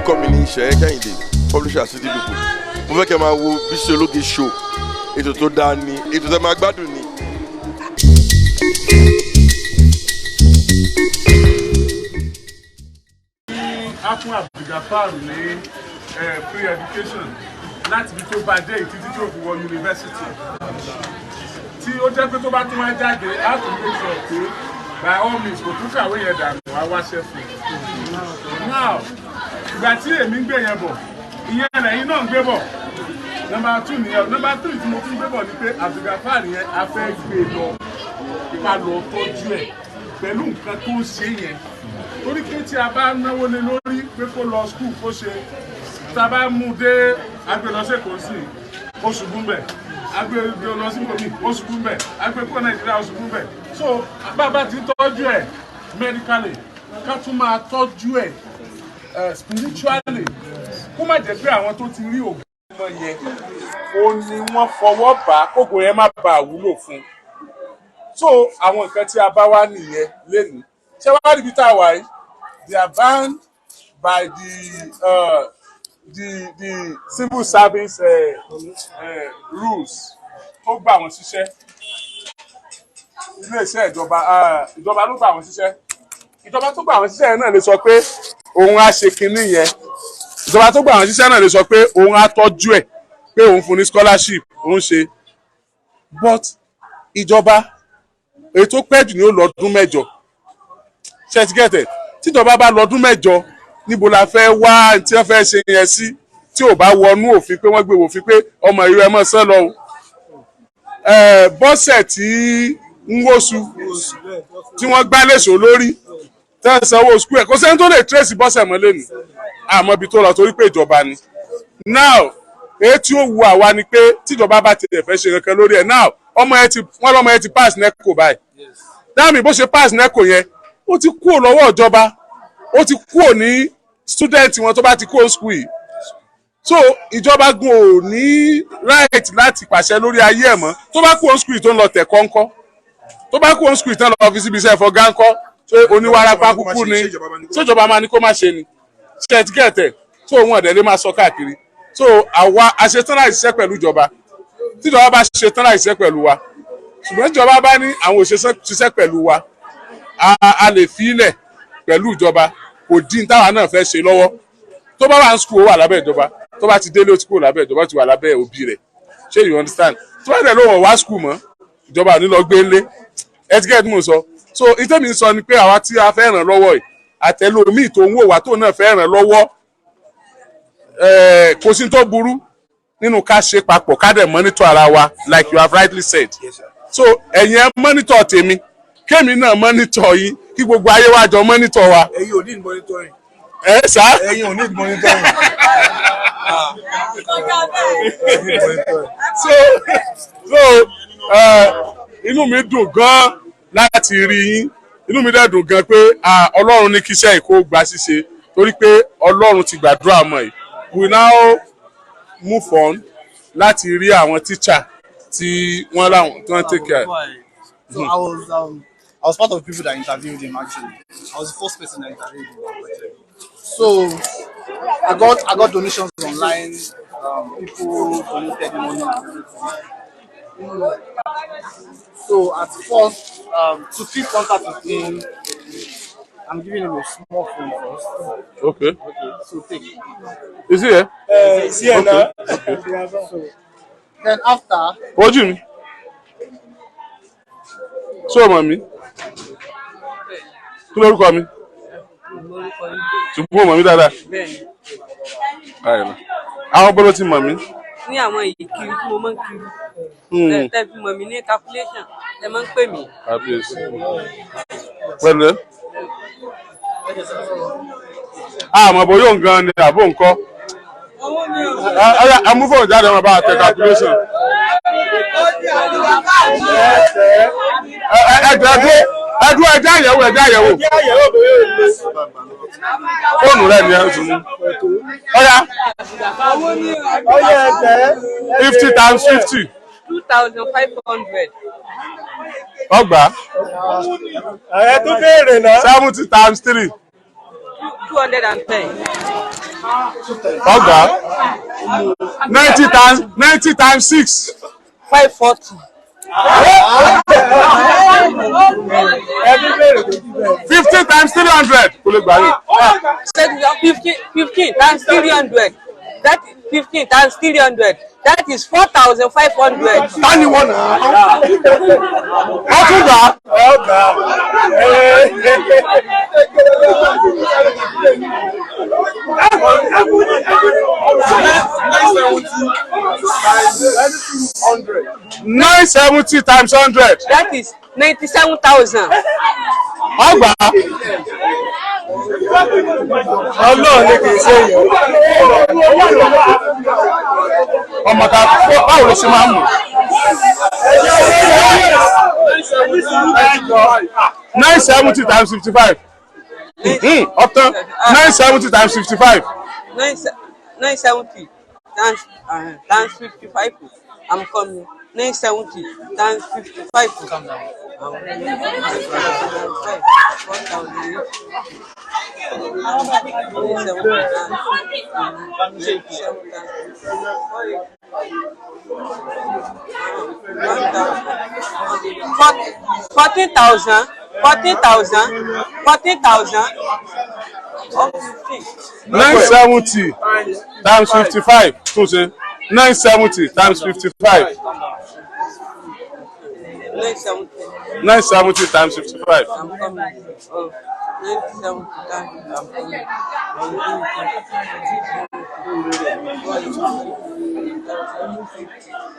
Orúkọ mi ní Ṣẹ̀yẹ Kẹ́hìndé, publisher City People. Mo fẹ́ kẹ́ máa wo Bísí Ológe Show. Ètò tó dáa ni, ètò tẹ́ máa gbádùn ni. A fún Abdulgafar ní free education láti ibi tó bá dé yìí títí tí ó fi wọ yunifásitì, tí ó jẹ́ pé tó bá tún wá jáde, á tún make sure pé by all means kò tún kàwé yẹn dànù, wá wáṣẹ́ fún un. Now, ìgbà tí èmi ń gbé yẹn bọ̀, ìyẹn lẹ́yìn náà ń gbé bọ̀. Number two nìyẹn. Number three tí mo tún gbé bọ̀ ni pé Abdulgafar yẹn, a fẹ́ gbé lọ, ká lọ tọ́jú ẹ̀ pẹ̀lú nǹkan tó ń ṣe yẹn, torí pé tí a bá náwó lé lórí pé kó lọ school, kó ṣe, tá a bá mú dé agbélọ́sẹ̀kọ̀ sí, ó ṣubú mbẹ̀, agbé lọ sí bòmí, ó ṣubú mbẹ̀, agbé kó Nàìjíríà, ó ṣubú mbẹ̀. So bàbá ti ń tọ́jú ẹ̀ medically, ká tún máa tọ́jú ẹ̀ spiritually, kó má jẹ́ pé àwọn tó ti rí ògùn ọmọ yẹn, ó ní wọ́n fọwọ́ bá kókò yẹn, má bàa wúlò fún un. So àwọn nǹkan tí a bá wá nìyẹn lénìí. Ṣé wàá rí ibi tá a wà yìí? They are bound by the civil service rules tó gbà wọ́n síṣẹ́. Iléeṣẹ́ ìjọba, ìjọba ló gbà wọ́n síṣẹ́. Ìjọba tó gbà wọ́n síṣẹ́ yẹn náà lè sọ pé òun á ṣe kinní yẹn. Ìjọba tó gbà wọ́n síṣẹ́ náà lè sọ pé òun á tọ́jú ẹ̀, pé òun fún ní scholarship, òun ṣe. But ìjọba, èyí tó pẹ́ jù ní ó lọ́dún 8. Ṣé ti get ẹ̀? Tíjọba bá lọ́dún 8, níbo la fẹ́ wá tí wọ́n fẹ́ ṣe yẹn sí, tí ò bá wọnú òfin pé wọ́n gbé òfin pé ọmọ ìlú ẹ mọ̀ sán lọ o? Bọ́sẹ̀ tí ń wóṣù tí wọ́n gbá léṣo lórí tẹ́ ń sanwó school ẹ̀, kò sẹ́ni tó lè trace bọ́sẹ̀ mọ́ lẹ́nu, àmọ́ ibi tó lọ, torí pé ìjọba ni. Now, èyí tí ó wu àwa ni pé tíjọba bá tiẹ̀ fẹ́ ṣe kankan lórí ẹ̀, now, ọmọ ẹ ti, wọ́n lọ́mọ ẹ ti pass NECO báyìí. Dáàmì bó ṣe pass NECO yẹn, ó ti kúrò lọ́wọ́ ìjọba, ó ti kúrò ní student wọn. Tó bá ti kúrò school yìí, so ìjọba gun ò ní right láti pàṣẹ lórí ayé ẹ̀ mọ́. Tó bá kúrò school yìí, tó ń lọ tẹ̀ kọ́ńkọ́, tó bá kúrò school yìí, tán lọ fi síbi iṣẹ́ fọgá ńkọ́? Ṣé oníwàrápá kúkú ni? Ṣèjọba máa ní kó má ṣe ni? Ṣe ti get ẹ̀? Tó òun ọ̀dẹ̀ lè máa sọ káàkiri. So àwa aṣetán láti ṣiṣẹ́ pẹ̀lú ìjọba tíjọba bá ṣetán láti ṣiṣẹ́ pẹ̀lú wa. Ṣùgbọ́n tíjọba bá ní àwọn òṣìṣẹ́ ṣiṣẹ́ pẹ̀lú wa, a lè fi ilẹ̀ pẹ̀lú ìjọba, kò dín táwa náà fẹ́ ṣe lọ́wọ́. Tó bá wà ní school, ó wà lábẹ́ ìjọba. Tó bá ti délé, ó ti kúrò lábẹ́ ìjọba, ó ti wà lábẹ́ òbí rẹ̀. Ṣé you understand? Tó bá dẹ̀ ló wọ̀ wá school mọ́, ìjọba ò ní lọ gbé ńlé. Ẹ ti get mo sọ? So ìtẹ́mi sọ ni pé àwa tí a fẹ́ ràn lọ́wọ́ yìí, àtẹlómi tó ń wò wá tó náà fẹ́ ràn lọ́wọ́, kò sí tó burú nínú ká ṣe papọ̀, ká dẹ̀ monitor ara wa like you have rightly said. So ẹ̀yin ẹ monitor tèmi, kémi náà monitor yín, kí gbogbo ayé wa jọ monitor wa. Ẹ̀yin ò need monitoring. Ẹ sá. Ẹ̀yin ò need monitoring. Ẹ need monitoring. So inú mi dùn gan láti rí yín. Inú mi dẹ̀ dùn gan pé, ah, Ọlọ́run ní kíṣẹ́ ìkó gba ṣíṣe, torí pé Ọlọ́run ti gbàdúrà mọ́ ẹ̀. We now move on láti rí àwọn teacher tí wọ́n láwọn tí wọ́n take care. So I was part of the people that interviewed him, actually. I was the first person that interviewed him. So I got donations online. People donated money and everything. So at first, to keep contact with him, I'm giving him a small phone first. Okay. Okay, so take. Is it here? Sí ẹ̀ náà. So then after, Ojú mi, ṣé o mọ̀ mí? Kí lórúkọ mi? Ṣùgbọ́n o mọ̀ mí dáadáa. Bẹ́ẹ̀ni. Báyìí lọ. Àwọn bọ́lọ́ ti mọ̀ mí. Ní àwọn ìkiri tí mo máa ń kiri, tẹ́ fi mọ̀ mí ní calculation, tẹ́ máa ń pè mí. Kábíyèsí pẹ̀lẹ́. Àmọ́ bóyá òun gan ni àbó nǹkan. Ọ̀yá, amúfóònù jáde, wọn bá tẹ calculation. Ẹ jẹ́ ẹdú, ẹjẹ́ àyẹ̀wò, ẹjẹ́ àyẹ̀wò. Fóònù rẹ̀ ni ẹ tún mú. Ọ̀yá, 50 times 50. 2,500. Ọgbà. Ẹ tún béèrè náà. 70 times 3. 210. Ọgbà 90 times 90 times 6. 540. 15 times 300. Kò lè gbà yín. 15, 15 times 300. That 15 times 300. That is 4,500. Ta ni wọ́n náà? Ó tún gbà á. 970 times 200. 970 times 100. That is 97,000. Ọgbà. Ọlọ́run ní kì í ṣe èèyàn. Ọmọ ká báwo ló ṣe máa ń mú? 970 times 55. Upton, 970 times 55. 970 times 55. I'm coming. 970 times 55. Calm down. 4,000. 970 times 97 times 1,000. 14,000. 14,000. 14,000. Or 15. 970 times 55. Tún ṣe 970 times 55. 970. 970 times 55. I'm coming. Oh, 970 times. I'm coming.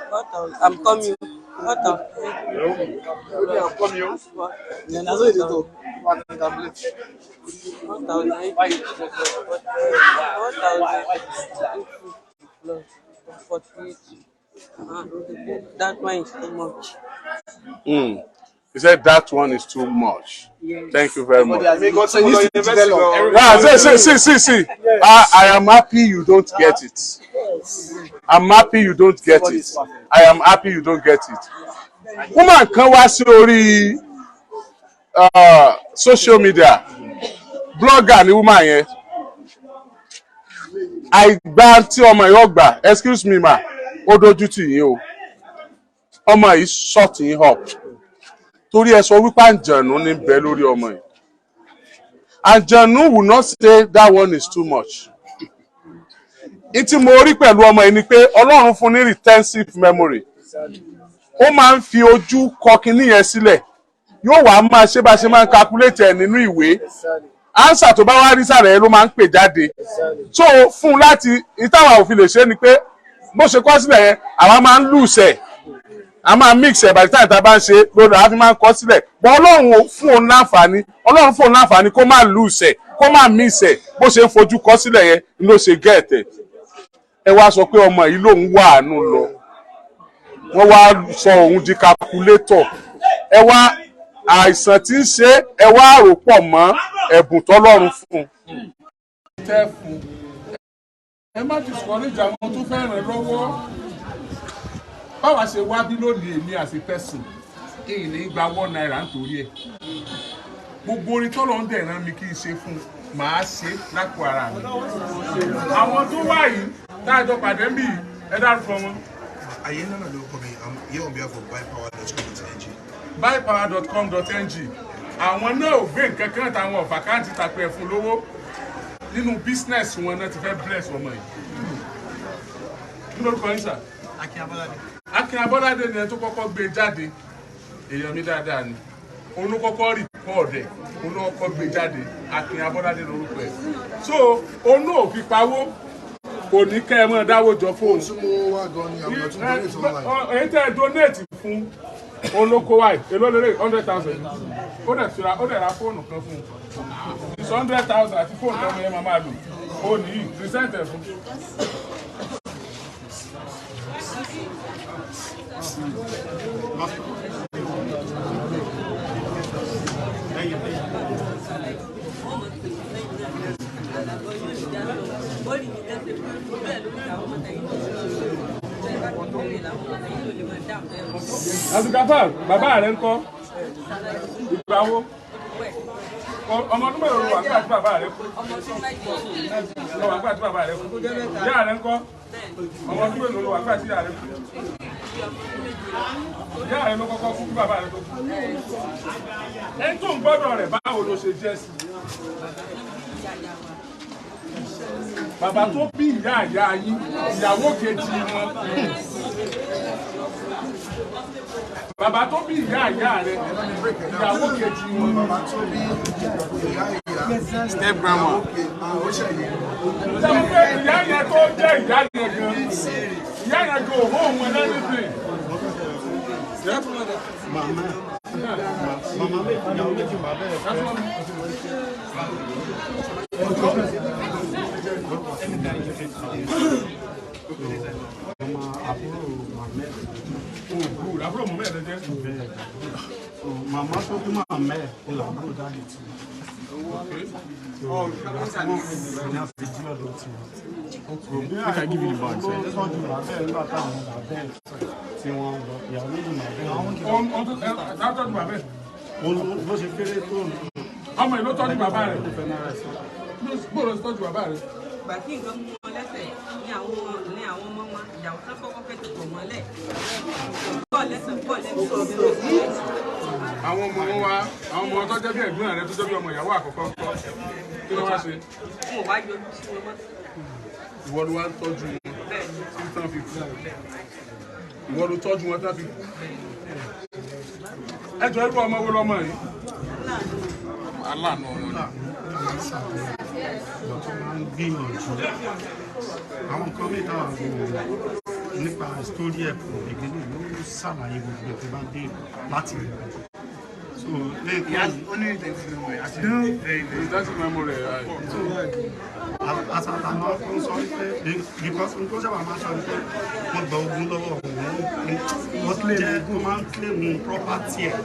4,000. I'm coming. 4,000. Yeah, that's what they talk. One calculate. 4,000. 4,000 plus 48. Ah, that one is too much. He said that one is too much. Thank you very much. So it needs to develop. Ah, see, see, see, see, see. I am happy you don't get it. I'm happy you don't get it. I am happy you don't get it. Woman kan wá sí orí social media, blogger ni woman yẹn. Àìgbà tí ọmọ yìí ọgbà, excuse me ma, ó dojú tì yín o. Ọmọ yìí shut yín up. Torí ẹ sọ wípé àǹjẹ̀nú ní bẹ lórí ọmọ yìí. Àǹjẹ̀nú will not say that one is too much. Ìtí mo rí pẹ̀lú ọmọ yìí ni pé Ọlọ́run fún ní retentive memory. Ó máa ń fi ojú kọ kinní yẹn sílẹ̀. Yóò wá máa ṣe bá ṣe máa ń calculate ẹ̀ nínú ìwé. Answer tó bá wá rí sàrẹ̀ yẹn ló máa ń pè jáde. So fún un láti ìtawà òfin lè ṣe ni pé bó ṣe kọ́ sílẹ̀ yẹn, àwa máa ń lose ẹ̀, a máa mix ẹ̀. By the time tá a bá ń ṣe lórí, àá fi máa ń kọ́ sílẹ̀ bọ́. Ọlọ́run ò fún òun láǹfààní, Ọlọ́run fún òun láǹfààní kó má lose ẹ̀, kó má mix ẹ̀. Bó ṣe ń fojú kọ́ sílẹ̀ yẹn ló ṣe get ẹ̀. Ẹ wá sọ pé ọmọ yìí lòun wà àánú lọ, wọ́n wá sọ òun di calculator. Ẹ wá àìsàn tí ń ṣe, ẹ wá rò pọ̀ mọ́ ẹ̀bùn tọ́lọ́run fún un. Tẹ́ fún ẹ, má discourage àwọn tó fẹ́ ràn lọ́wọ́. Báwa ṣe wá bí lónìí, èmi as a person èyí ní gba ₦1 nítorí ẹ̀. Gbogbo orin tọ́lọ̀ ń dẹ̀ rán mi kí n ṣe fún un, màá ṣe lápò ara mi. Àwọn tó wà yìí tá a jọ pàdé ń bì yìí, ẹ dárúkọ wọn. Ayenana lórúkọ mi. I'm here on behalf of buypower.com.ng. buypower.com.ng, àwọn náà ò gbé nǹkan kan táwọn ọ̀fà káàntì tàpé ẹ̀ fún lówó. Nínú business wọn náà ti fẹ́ bless ọmọ yìí. Kí lórúkọ yín, sir? Akin Abolade. Akin Abọ́ládé ni ẹ tó kọ́kọ́ gbé jáde. Èèyàn mi dáadáa ni. Òun ló kọ́kọ́ record ẹ̀, òun ló kọ́kọ́ gbé jáde. Akin Abọ́ládé lórúkọ ẹ̀. So òun náà ò fi pawó, kò ní kẹ́ ẹ mọ́ dáwó jọ fóun. Tí mo wá gan ni àwọn tó ń donate online. Èyí tẹ́ ẹ donate fún olóko wa yìí, èló lélẹ̀? 100,000. Ó dẹ̀ tura, ó dẹ̀ ra fóònù kan fún un. It's 100,000 àti fóònù tó yẹ máa máa lò ó nìyí. Present ẹ̀ fún. Abdulgafar, bàbá rẹ ń kọ́? Ìgbà wo? Ọmọ ọdún mélòó ló wà nígbà tí bàbá rẹ kú? Ọmọ ọdún 8. Lọ wà nígbà tí bàbá rẹ kú. Ìyá rẹ ńkọ́? Ọmọ ọdún mélòó ló wà nígbà tí ìyá rẹ kú? Ìyá rẹ ló kọ́kọ́ kú kí bàbá rẹ tó kú. Ẹni tó ń gbọ́dọ̀ rẹ̀, báwo ló ṣe jẹ́ sí? Bàbá tó bí ìyá ìyá yín, ìyàwó kejì wọn. Bàbá tó bí ìyá ìyá rẹ, ìyàwó kejì wọn. Bàbá tó bí ìyá ìyá. Step grandma. Ó ṣẹ̀yìn. Sọ pé ìyá yẹn tó jẹ́ ìyá yẹn gan, ìyá yẹn gan òhún òun ẹlẹ́rìndìn. Màmá màmá méjì, ìyàwó méjì bàbá ẹ̀ fẹ́. Ọmọ àbúrò màmá ẹ̀. Òògùn àbúrò mọ̀mọ́ ẹ̀ lẹ́jẹ́. Bẹ́ẹ̀, so màmá tó bí màmá ẹ̀ ó làbúrò daddy tí wọ́n ní àfi jí ọ̀dọ̀ tí wọ́n. Make I give you the bag, sir. Ló tọ́jú bàbá ẹ̀ nígbà táwọn bàbá ẹ̀ tí wọ́n lọ, ìyàwó méjì bàbá ẹ̀. Ohun tó ẹ tọ́jú bàbá ẹ̀. Bó ṣe kéré tó ń Ọmọ yìí ló tọ́jú bàbá rẹ̀. Bóòlù ló tọ́jú bàbá rẹ̀. Ìgbà tí nǹkan mú wọn lẹ́sẹ̀ ní àwọn ọmọ wọn, ìyàwó tó kọ́kọ́ fẹ́ ti pọ̀ mọ́lẹ̀. Pọ̀ lẹ́sẹ̀, pọ̀ lẹ́sẹ̀. Àwọn ọmọ wọn wá, àwọn ọmọ tó jẹ́ bí ẹ̀gbọ́n rẹ̀ tó jẹ́ bí ọmọ ìyàwó àkọ́kọ́ ńkọ́? Kí ló wá ṣe? Mo wá yọjú sí wọn mọ́. Ìwọ ló wá ń tọ́jú wọn Bẹ́ẹ̀ ni. tí tán fi kú. Ìwọ ló tọ́jú wọn tán fi kú. Ẹ jọ, irú ọmọ wo lọmọ yìí? Aláàánú ọmọ ni. Lọ tó máa ń gbìyànjú àwọn nǹkan mìíràn táwọn àgbò nípa sítórí ẹ̀ kò ìgbélé ló ṣàlàyé gbogbo ẹ̀ tó bá dé láti rẹ̀, so lẹ́ẹ̀kan Ó ní intensive memory àti very very. Intensive memory rẹ̀. So àtàtàná tó ń sọ wípé, because n tó sábà máa ń sọ wípé wọ́n gba ogún lọ́wọ́ òun, wọ́n jẹ́ ó máa ń claim property ẹ̀,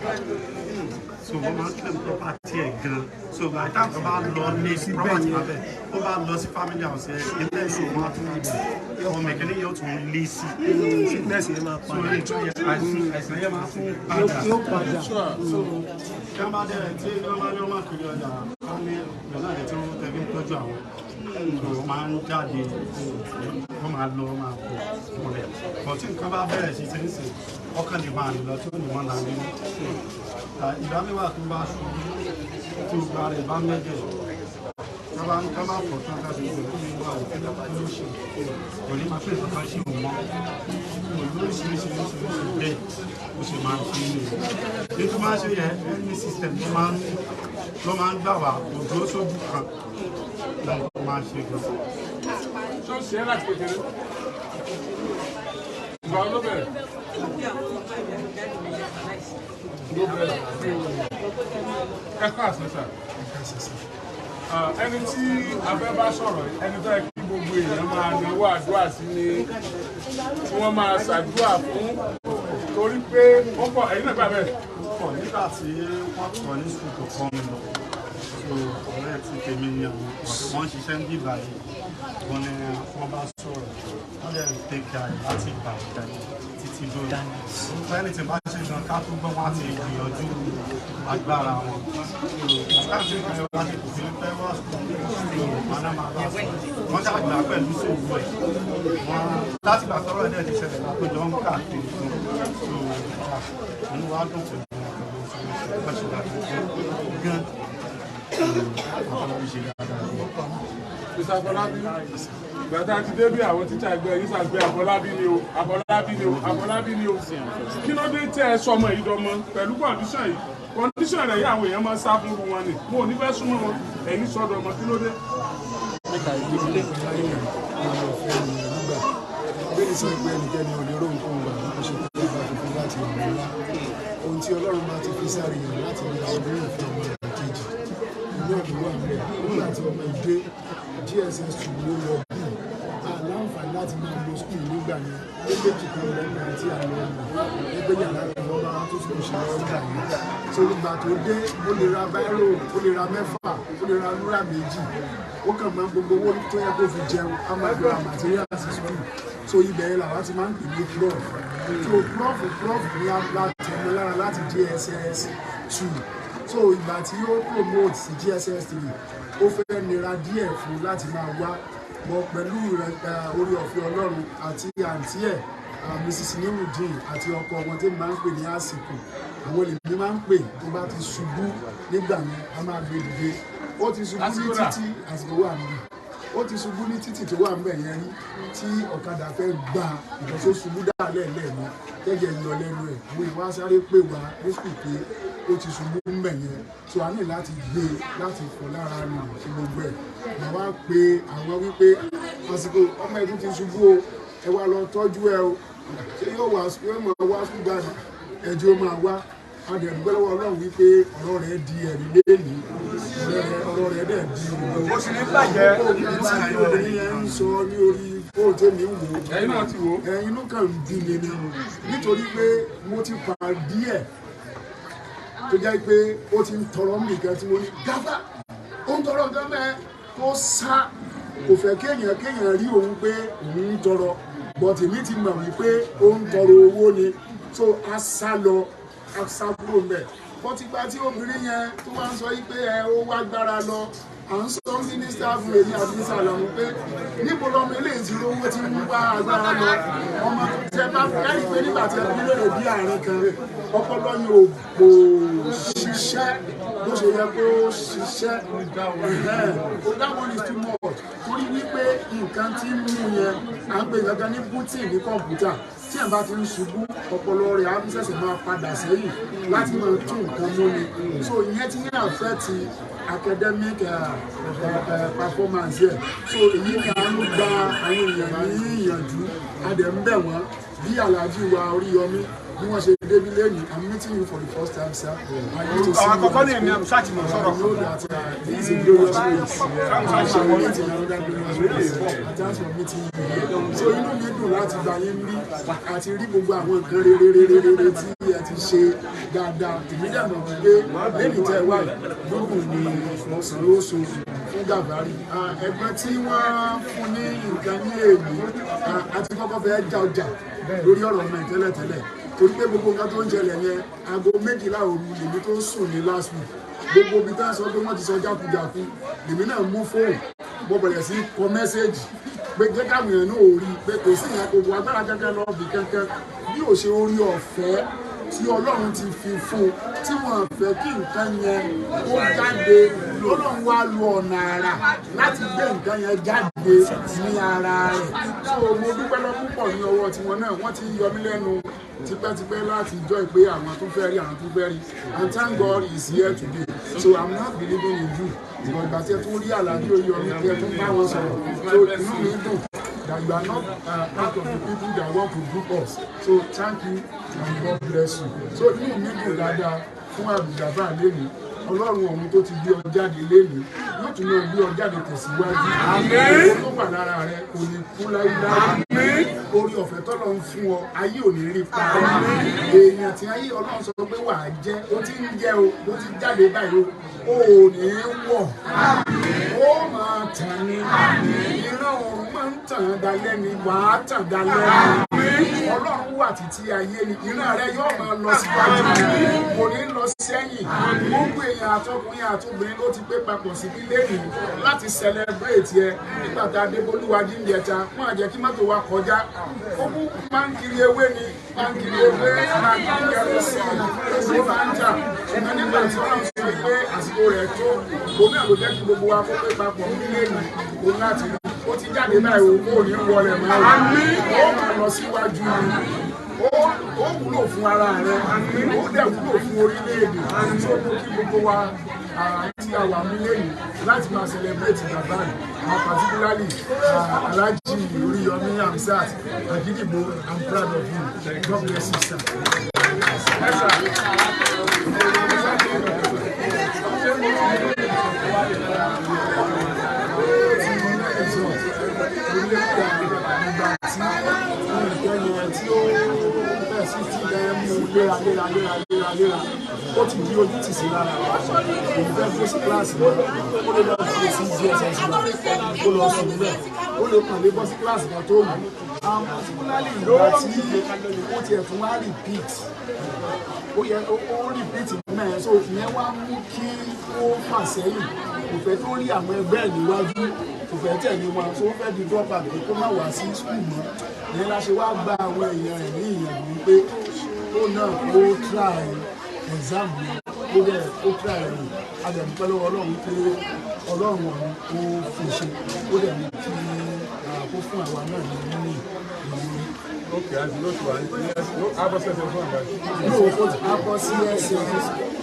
so wọ́n máa ń claim property ẹ̀ gan. So by the time tó bá lọ ní property abẹ, ó bá lọ sí family house ẹ̀, ilé ìṣòwò wọn á tún rí ọmọ ìkíní yóò tún lé sí. Sickness yẹn máa So padà. àìsàn yẹn máa tún padà. Yóò padà. So kí wọ́n bá dẹ̀ tí wọ́n bá ní wọ́n máa kiri ọjà, wọ́n ní ìgbà náà tí wọ́n tẹ̀lé ń tọ́jú àwọn, so wọ́n máa ń jáde, wọ́n máa lọ, wọ́n máa bọ̀ rẹ̀ bọ̀. Tí nǹkan bá bẹ̀rẹ̀ sí ṣe ń sìn, ọkàn lè máa rìn lọ tí ó ní wọ́n là ń nínú ìgbà mẹ́wàá tó bá ṣubú tó gba rẹ̀ bá mẹ́jẹ̀ tó bá ń ká bá pọ̀ tán ká ṣe ìgbẹ́ tó ní wà ó kí ló ṣe kò ní máa fẹ́ ìfọ̀kàn sí òun mọ́ lóríṣiríṣiríṣiríṣi. Bẹ́ẹ̀ ó ṣe máa ń ṣe é nìyẹn. Ní tó máa ń ṣe yẹ, any system ló máa ń gbà wá, kò dúró sójú kan ló máa ń ṣe gan. Ṣé ó ṣe é láti kékeré? Ìgbà wo ló bẹ̀rẹ̀? Bí àwọn ọmọ ìyá jáde ní láìsí. Ló bẹ̀rẹ̀. Ẹ káàsán sà. Ẹni tí a fẹ́ bá sọ̀rọ̀ yìí, ẹni tó yẹ kí gbogbo èèyàn máa náwó àdúrà sí ni, tí wọ́n máa ṣàdúrà fún, torí pé ó pọ̀. Ẹ̀yin náà gbà bẹ́ẹ̀. Pọ̀ nígbà tí wọ́n kọ́ ní school tó kọ́ mi lọ, so ọ̀rẹ́ ti tèmi ni àwọn ọ̀dọ́ wọn ń ṣiṣẹ́ ń bíbà yìí, wọ́n ní wọ́n bá sọ̀rọ̀, wọ́n dẹ̀ ń take care láti gbà títí lórí fẹ́ni tí bá ṣe gan ká tó gbọ́, wọn á ti gbìyànjú agbára wọn láti fi láti kò sí fẹ́ wá school, wọn náà máa bá sọ̀rọ̀, wọ́n ṣàgbà pẹ̀lú sòwò ẹ̀ wọ́n láti gbà tọ́rọ̀ ẹ̀ dẹ̀ ti ṣẹlẹ̀ látọjọ́ ń káàkiri gan. So inú wa dùn pẹ̀lú wọn, pẹ̀lú wọ́n ṣe dáadáa gan, àwọn ṣe dáadáa. Mr. Afọlábí, gbàtà ti dé bí àwọn tíṣà ẹgbẹ́ yín ṣàgbé Afọlábí ni o, Afọlábí ni o, Afọlábí ni o. Kí ló dé tẹ́ ẹ sọmọ yìí dọmọ pẹ̀lú condition yìí? Condition rẹ̀ yìí, àwọn èèyàn máa ń sá fún wọn ni. Mo ò ní fẹ́ súnmọ́ wọn, ẹ̀yin sọ́dọ̀ ọmọ, kí ló dé? Bíbélì sọ pé ẹnikẹ́ni ò lè ró nǹkan gbà bí kò ṣe pé bá fi fún láti ọ̀run wá. Ohun tí Ọlọ́run bá ti fi sáré yàn láti lè ṣe ní ìfẹ́ ọmọ rẹ̀ kejì, inú ẹ̀mí wà nílẹ̀. Nígbà tí ọmọ ìdé JSS 2 ló lọ bí aláǹfààní láti máa lo school nígbà yẹn, ní méjì kan lẹ́nu àti àlọ́ ọ̀nà ẹgbẹ́ yàrá kan lọ́ba tó tún ṣe lọ́wọ́ gbà yẹn. So ìgbà tó dé, ó lè ra biro, ó lè ra mẹ́fà, ó lè ra rúrà méjì, ó kàn máa gbogbo owó tó yẹ kó fi jẹun, á máa fi ra materials school. So ibẹ̀ yẹn làwọn ti máa ń pè ní prof. So prof ní láti ẹnu lára láti JSS 2. So ìgbà tí ó promote sí JSS 3, ó fẹ́ nira díẹ̀ fún láti máa wá bọ̀ pẹ̀lú orí ọ̀fẹ́ Ọlọ́run àti àǹtí ẹ̀, Mrs. Nurudeen, àti ọkọ wọn tí máa ń pè ní àsìkò, àwọn èlèmí máa ń pè tó bá ti ṣubú nígbà yẹn, a máa gbé dìde. Ó ti ṣubú ní títí, àsìkò wà níbí. Ó ti ṣubú ní títì tó wà níbẹ̀ yẹn rí, tí ọ̀kadà fẹ́ gba ìbọn tó ṣubú dálẹ̀ lẹ́ẹ̀ni, tẹ́jẹ̀ yọ lẹ́nu ẹ̀. Àwọn ìwà sáré pè wá ní sùkúl pé ó ti ṣubú níbẹ̀ yẹn, so a ní láti gbé láti fọ̀ lára nù sí gbogbo ẹ̀. Mà wá pe àwọn wípé àsìkò ọmọ ẹ̀ tún ti ṣubú o, ẹ wá lọ tọ́jú ẹ o. Ṣé yóò wá, yóò máa wá sùkúl gbàgbà ẹjọ́ máa wá. A dẹ̀ dúpẹ́ lọ́wọ́ Ọlọ́run wípé ọ̀rọ̀ rẹ̀ di ẹ̀rí lẹ́yìn, ọ̀rọ̀ rẹ̀ dẹ̀ di ògo. Ó sì ní bàjẹ́. Tí obìnrin yẹn ń sọ ní orí fóònù tèmi ń wò ó, Ẹ̀yin náà ti wò ó. Ẹ̀yin inú kàn ń bí mi ni, nítorí pé mo ti pa díẹ̀ tó jẹ́ pé ó ti ń tọrọ nìkan tí mo ní gáfà ó ń tọrọ nǹkan mẹ́ tó sá, kò fẹ́ kéèyàn rí òun pé òun ń tọrọ, but èmi ti mọ̀ wípé ó ń tọrọ owó ni. So a sá lọ, a sá kúrò mbẹ̀. Bọ́tígbà tí obìnrin yẹn tó wá ń sọ yí pé ẹ ó wá gbára lọ, à ń sọ mínísítà fún èmi àti mínísítà lọ́mú pé níbo lọmọ eléyìí ti rówó tí ń wá agbára lọ. Ọmọ tó tẹ bá ẹ̀rí pé nígbà tí ẹ bí lóore bí àárín kan, ọpọlọ yìí ò kò ṣiṣẹ́ bó ṣe yẹ kó ṣiṣẹ́. O, that one is too much, torí wípé nǹkan tí ń mú yẹn, à ń pè nǹkan ní button ní kọ̀ǹpútà. Tí ẹ̀ bá ti ń ṣubú, ọpọlọ rẹ̀ á ṣẹ̀ṣẹ̀ máa padà sẹ́yìn láti máa tún nǹkan mú ni. So ìyẹn ti ní affect academic performance yẹ. So èyí ni à ń gba àwọn èèyàn ní ìyànjú, a dẹ̀ ń bẹ̀ wọ́n bí Alhaji wa Oríyọmí bí wọ́n ṣe débi lẹ́yìn. I'm meeting you for the first time, sir. I need to see you. Àkọ́kọ́ ní èmi àmúṣá ti mọ̀ sọ̀rọ̀. I know that this is a glorious place. I shall meet in another glorious place, and thanks for meeting you here. So inú mi dùn láti gba yín bí àti rí gbogbo àwọn nǹkan rere rere rere tí ẹ ti ṣe dáadáa. Èmi dẹ̀ mọ̀ wípé lẹ́yìn tẹ́ ẹ wá yìí, lókùn ni ọ̀sán ló so fún Gàbárì. Ẹgbẹ́ tí wọ́n fún ní nǹkan ní èmi àti kọ́kọ́ fẹ́ já ọjà lórí ọ̀rọ̀ ọmọ ẹ̀ tẹ́lẹ̀tẹ́lẹ̀, torí pé gbogbo nǹkan tó ń ṣẹlẹ̀ yẹn, aago 12 òru lèmi tó sùn ní last week. Gbogbo ibi tá a sọ pé wọ́n ti sọ jákujàku, lèmi náà mú fóònù, mo bẹ̀rẹ̀ sí kọ message pé jẹ́ káwọn èèyàn náà ò rí i pé kò sí ìyẹn, kò wọ agbára kankan lọ bì kankan bí ò ṣe orí ọ̀fẹ́ tí Ọlọ́run ti fi fún un, tí wọ́n fẹ́ kí nǹkan yẹn kó jáde. Ọlọ́run wá lu ọ̀nà àrà láti gbé nǹkan yẹn jáde ní ara rẹ̀. So mo dúpẹ́ lọ púpọ̀ ní ọwọ́ tiwọn náà. Wọ́n ti yọ mí lẹ́nu tipẹ́tipẹ́ láti jọ pé àwọn tó fẹ́ rí, àwọn tó fẹ́ rí, and thank God he is here today. So I'm not believing in you, because ìgbà tí ẹ tún rí Àlàáfíà Oríyọmí, tí ẹ tún bá wọn sọ̀rọ̀, so inú mi dùn that you are not part of the people that want to group us. So thank you and God bless you. So inú mi dùn dáadáa fún Abdulgafar lẹ́nu. Ọlọ́run ọ̀run tó ti gbé ọ jáde lẹ́nu yóò tún náà gbé ọ jáde tẹ̀síwájú. Owó tó wà lára rẹ kò ní kú láíláí. Orí ọ̀fẹ́ tọ́lọ́ ń fún ọ, ayé ò ní rí pa. Èèyàn tí ayé Ọlọ́run sọ pé wàá jẹ́, ó ti ń jẹ́ o, ó ti jáde báyìí o, ò ní wọ̀, ó máa tàn ní. Ìran òrùn máa ń tàn dalẹ́ ni, wàá tàn dalẹ́ ni. Ọlọ́run wà títí ayé ni. Ìran rẹ yóò máa lọ síwájú, kò ní lọ sẹ́yìn. Gbogbo èèyàn, àtọkùnrin àtobìnrin, ló ti pé papọ̀ síbí lẹ́yìn láti celebrate ẹ. Nígbà tá a dé Bolúwájí ń jẹta, wọn àjẹ́ kí mọ́tò wa kọjá. Ó kú máa ń kiri ewé ni, máa ń kiri ewé, máa ń kiri kerosene ló máa ń tà. Ṣùgbọ́n nígbà tí wọ́n sọ pé àsìkò rẹ̀ tó, òun náà ló jẹ́ kí gbogbo wa kó pé papọ̀ nílé yìí òun láti rí. Ó ti jáde báyìí o, kò ní wọlé mọ́ o, ó máa lọ síwájú ni. Ó wúlò fún ara rẹ, ó dẹ̀ wúlò fún orílẹ̀-èdè tí ó mú kí gbogbo wa tí a wà nílé yìí láti máa celebrate bàbá rẹ̀, and particularly Alhaji Oríyọmí Hamzat Agidigbo. I'm proud of you. God bless you, sir. Ìgbà tí nǹkan yẹn tí ó bẹ̀rẹ̀ sí ti bẹ́ẹ̀ mú léra léra léra léra léra, ó ti di ojú tì sí lára. Òun fẹ́ dúró sí kíláàsì náà, ó lè lọ dúró sí JSS náà, ó lọ sùn bẹ́ẹ̀. Ó lè kàn lè bọ́ sí kíláàsì kan tó wù. And particularly ìgbà tí ó tiẹ̀ tún wá repeat, ó yẹ ó repeat mẹ́rin, so ìyẹn wá mú kí ó fà sẹ́yìn. Kò fẹ́ tó rí àwọn ẹgbẹ́ ẹ̀ níwájú, kò fẹ́ tẹ̀lé wọn, so ó fẹ́ di drop out pé kó má wá sí school mọ́. Ìyẹn la ṣe wá gba àwọn èèyàn ẹ̀ ní ìyànjú pé ó náà ó try exam yẹn, ó dẹ̀ ó try rẹ̀. A dẹ̀ dúpẹ́ lọ́wọ́ Ọlọ́run pé Ọlọ́run ọ̀run ó fi ṣe, ó dẹ̀ ní kí kó fún àwa náà ní nínú ìwúrí. Okay, as you know, to abọ́ sẹ́sẹ̀ fún àbáyé. Yóò ó ti bọ́ sí ẹsẹ̀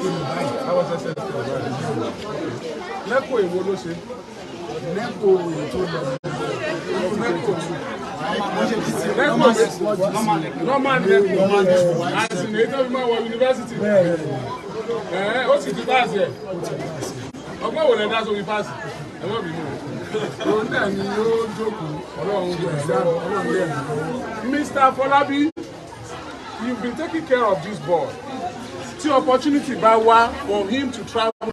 ìlú báyìí. Abọ́ sẹ́sẹ̀ fún àbáyé. NECO èwo ló ṣe? NECO ètò lọ. NECO normal NECO àti ní ètò ìmọ̀ wọ yunifásitì. Ó sì ti pass ẹ̀. Ọgbọ́n wo lẹ dá sórí pass? Ẹ má bínú. Òun náà ni ó jókòó. Ọlọ́run ṣe exam, Ọlọ́run dẹ̀ ràn lọ́wọ́. Mr. Folabi, you've been taking care of this boy. Tí opportunity bá wá for him to travel.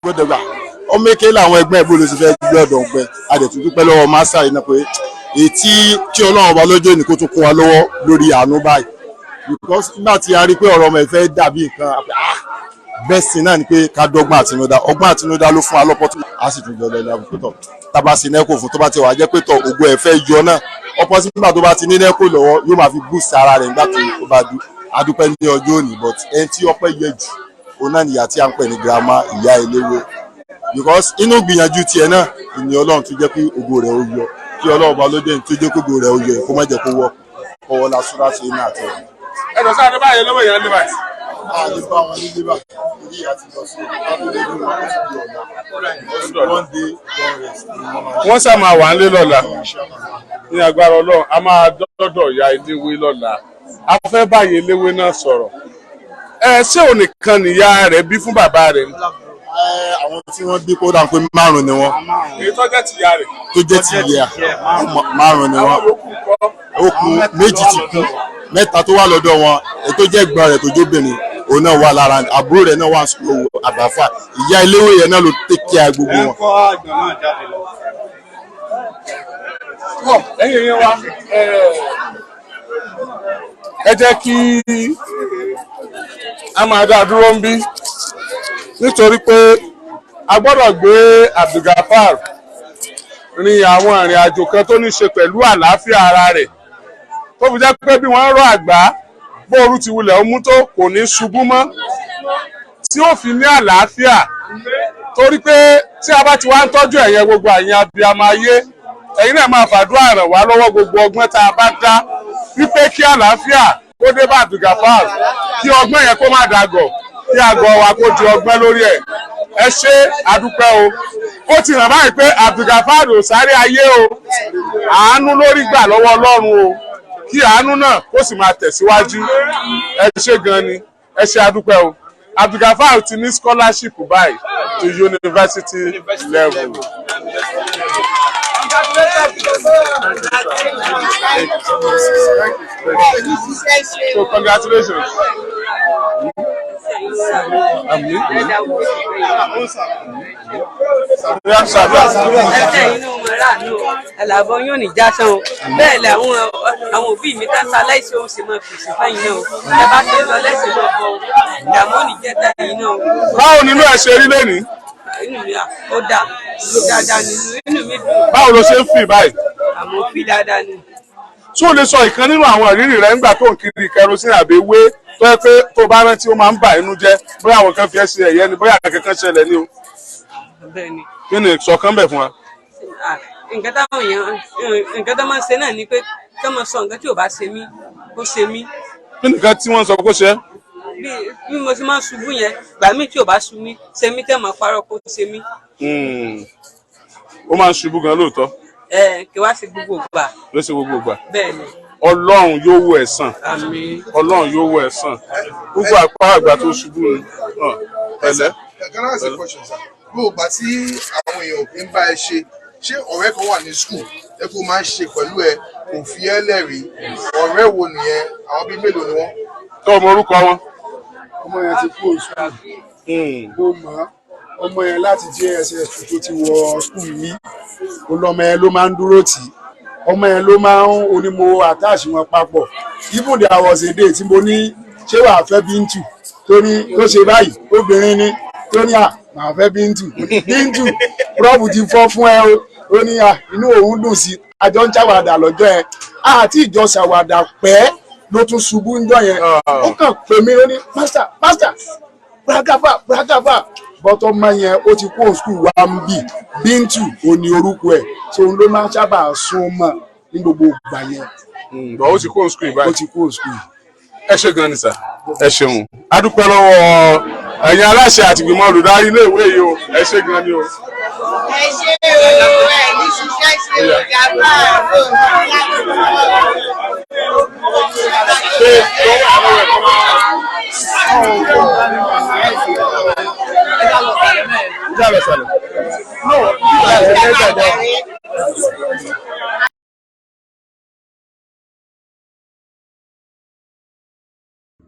Gbọ́dọ̀ gbà ọmọ èké làwọn ẹgbẹ́ ìbò ló ti fẹ́ gbé ọ̀dọ̀ ọ̀gbẹ́. A dẹ̀ tún dúpẹ́ lọ́wọ́ massa yìí náà pé ètí tí Ọlọ́run ọba lọ́jọ́ ìní kó tún kún wa lọ́wọ́ lórí àánú báyìí, because nígbà tí a rí pé ọ̀rọ̀ ọmọ ẹ̀ fẹ́ dàbí nǹkan, best thing náà ni pé ká dọ́gbọ́n àtinúdá. Ọgbọ́n àtinúdá ló fún wa lọ́pọ̀ tó a sì tún jọ lọ ilé àbùkù tọ̀ tábà sí NECO fún tó bá ti wà jẹ́ pé tọ̀ ògo ẹ̀ fẹ́ yọ náà ọ̀pọ̀ sí. Nígbà tó bá ti ní NECO lọ́wọ́, yóò máa fi boost ara rẹ̀ nígbà tó bá dú. Adúpẹ́ ní ọjọ́ òní, but ẹni tí ọpẹ́ yẹ jù, òun náà nìyá tí a ń pè ní grandma, ìyá eléwé, because inú gbìyànjú tiẹ̀ náà ìní Ọlọ́run tó jẹ́ pé ògo rẹ̀ ó yọ. Kí Ọlọ́run bá lóde tó jẹ́ kó ògo rẹ̀ ó yọ, kó má jẹ́ kó wọ́ ọwọ́ lásán láti iná àtẹ̀. Ẹ jọ sáré báyìí lọ́wọ́ èèyàn lé báyìí. A lè bá wọn nílé bá orí àti lọ sí ìpàdé lórí wọn ó sì di ọ̀la. One day, one rest ni wọ́n máa ṣe. Wọ́n sá máa wà ń lé lọ́la ní agbára Ọlọ́run. A máa dọ́dọ̀ ìyá eléwé lọ́la, a fẹ́ báyìí eléwé náà sọ̀rọ̀. Ẹ ṣé òun nìkan nìyá rẹ̀ bí fún bàbá rẹ̀ ni? Àwọn tí wọ́n bí kódà pé márùn ni wọ́n. Èyí tó jẹ́ tìyá rẹ̀. Tó jẹ́ ti ìyá, márùn ni wọ́n. Àwọn yòókù kọ́? Ó kù méjì ti kú, mẹ́ta tó wà lọ́dọ̀ wọn. Èyí tó jẹ́ ẹ̀gbọ́n rẹ̀ tó jóbìnrin, òun náà wà lára àbúrò rẹ̀ náà wà sùkúrò àbáfà. Ìyá eléwé yẹn náà ló take care gbogbo wọn. Ẹ̀yin èèyàn wa, ẹ jẹ́ kí a máa dá dúró ń bí, nítorí pé a gbọ́dọ̀ gbé Abdulgafar rin àwọn ìrìn àjò kan tó ní ṣe pẹ̀lú àlàáfíà ara rẹ̀, tó fi jẹ́ pé bí wọ́n rọ àgbá bóoru ti wulẹ̀ ó mú tó, kò ní ṣubú mọ́, tí ó fi ní àlàáfíà. Torí pé tí a bá ti wá ń tọ́jú ẹ̀yẹ, gbogbo àyìn abiyamọ ayé, ẹ̀yin náà máa fàdúrà ràn wá lọ́wọ́, gbogbo ọgbọ́n tá a bá dá wípé kí àlàáfíà kó dé bá Abdulgafar, kí ọgbọ́n yẹn kó má dàgọ̀, kí àgọ́ wa kó di ọgbọ́n lórí ẹ̀. Ẹ ṣé, àdúpẹ́ o. Ó ti hàn báyìí pé Abdulgafar ò sáré ayé o, àánú lórí gbà lọ́wọ́ Ọlọ́run o. Kí àánú náà kó sì máa tẹ̀síwájú. Ẹ ṣé gan ni, ẹ ṣé, àdúpẹ́ o. Abdulgafar ti ní scholarship báyìí to university level. So congratulations. Àmín. Ẹsẹ̀ inú wọn ráàánú o, àlàbọ̀ yóò ní jásán o. Bẹ́ẹ̀ lẹ àwọn òbí mi tá aláìsí òun sì máa fèsì fẹ́yìn náà o. Ẹ bá ṣe lọ lẹ́sìn máa bọ̀ o, ìdààmú ò ní jẹ́ tẹ̀yìn náà o. Báwo nínú ẹ ṣe rí lónìí? Inú Inú mi à ó dá dáadáa ni, inú mi dùn. Báwo ló ṣe ń fi báyìí? Àmọ́ fi dáadáa ni. Tí o lè sọ ìkan nínú àwọn ìrírí rẹ nígbà tó ń kiri kerosene àbí ewé tó yẹ pé tó bá rántí ó máa ń bà inú jẹ́, bóyá àwọn kan fi ẹ́ ṣe ẹ̀yẹ ni, bóyá kankan ṣẹlẹ̀ ni o? Bẹ́ẹ̀ ni. Kí ni ìsọ̀kan bẹ̀ fún wa? Ah, nǹkan táwọn èèyàn, nǹkan tó máa ń ṣe náà ni pé tó máa sọ nǹkan tí ò bá ṣe mí kó ṣe mí. Kí nìkan tí wọ́n sọ kó ṣe é? Bí mo ṣe máa ń ṣubú yẹn, gbà mí tí ò bá ṣu mí ṣe mí, tẹ́ máa parọ́ kó ṣe mí. Ó máa ń ṣubú gan lóòótọ́. Ẹ kí wá sí gbogbo ìgbà. Ló ṣe gbogbo ìgbà. Bẹ́ẹ̀ ni. Ọlọ́run yóò wò ẹ́ sàn. Àmín. Ọlọ́run yóò wò ẹ́ sàn. Gbogbo àpá àgbà tó ṣubú ni. Hàn, pẹ̀lẹ́. Can I ask a question, sir? Gbogbo ìgbà tí àwọn èèyàn kì í bá ẹ ṣe, ṣé ọ̀rẹ́ kan wà ní school ẹ kó máa ń ṣe pẹ̀lú ẹ, kò fi ẹ́ lẹ́rìí? Ọ̀rẹ́ wo nìyẹn? Àwọn bíi mélòó ni wọ́n? Tó o mọ orúkọ wọn? Ọmọ yẹn ti kú oṣù. Mo mọ̀ ọ́. Ọmọ yẹn láti JSS tó ti wọ school mi, olọmọ yẹn ló máa ń dúró tì í. Ọmọ yẹn ló máa ń onímọ̀ attach wọn papọ̀. Even there was a day tí mo ní, ṣé wàá fẹ́ Bíntù? Tó ní tó ṣe báyìí, obìnrin ni, tó ní à màá fẹ́ Bíntù. Mo ní, Bíntù, rọ́ọ̀bù ti fọ́ fún ẹ o. Ó ní à inú òun dùn sí. Àjọ ń ṣàwàdà lọ́jọ́ yẹn, àti ìjọ ṣàwàdà pẹ́ ló tún ṣubú ńjọ́ yẹn. Ó kàn pè mí, ó ní, "Master, master, bragafa, bragafa." Bọ́tọ̀ ọmọ yẹn ó ti kó school wa ń bì. Bíntù ò ní orúkọ ẹ̀, so òun ló máa ń sábà sún mọ́ ní gbogbo ìgbà yẹn. Bọ̀ ó ti kó school báyìí. Ó ti kó school. Ẹ ṣe gan ni sà, ẹ ṣeun. A dúpẹ́ lọ́wọ́ ẹ̀yin aláṣẹ àti ìgbìmọ̀ olùdarí iléèwé yìí o. Ẹ ṣe gan ni o. Ẹ ṣé o, ẹ ní ṣiṣẹ́ ṣe o, gàbá àbò láti.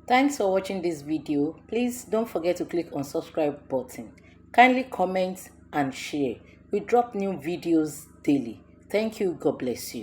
Thanks for watching this video. Please don't forget to click on subscribe button. Kindly comment and share. We drop new videos daily. Thank you. God bless you.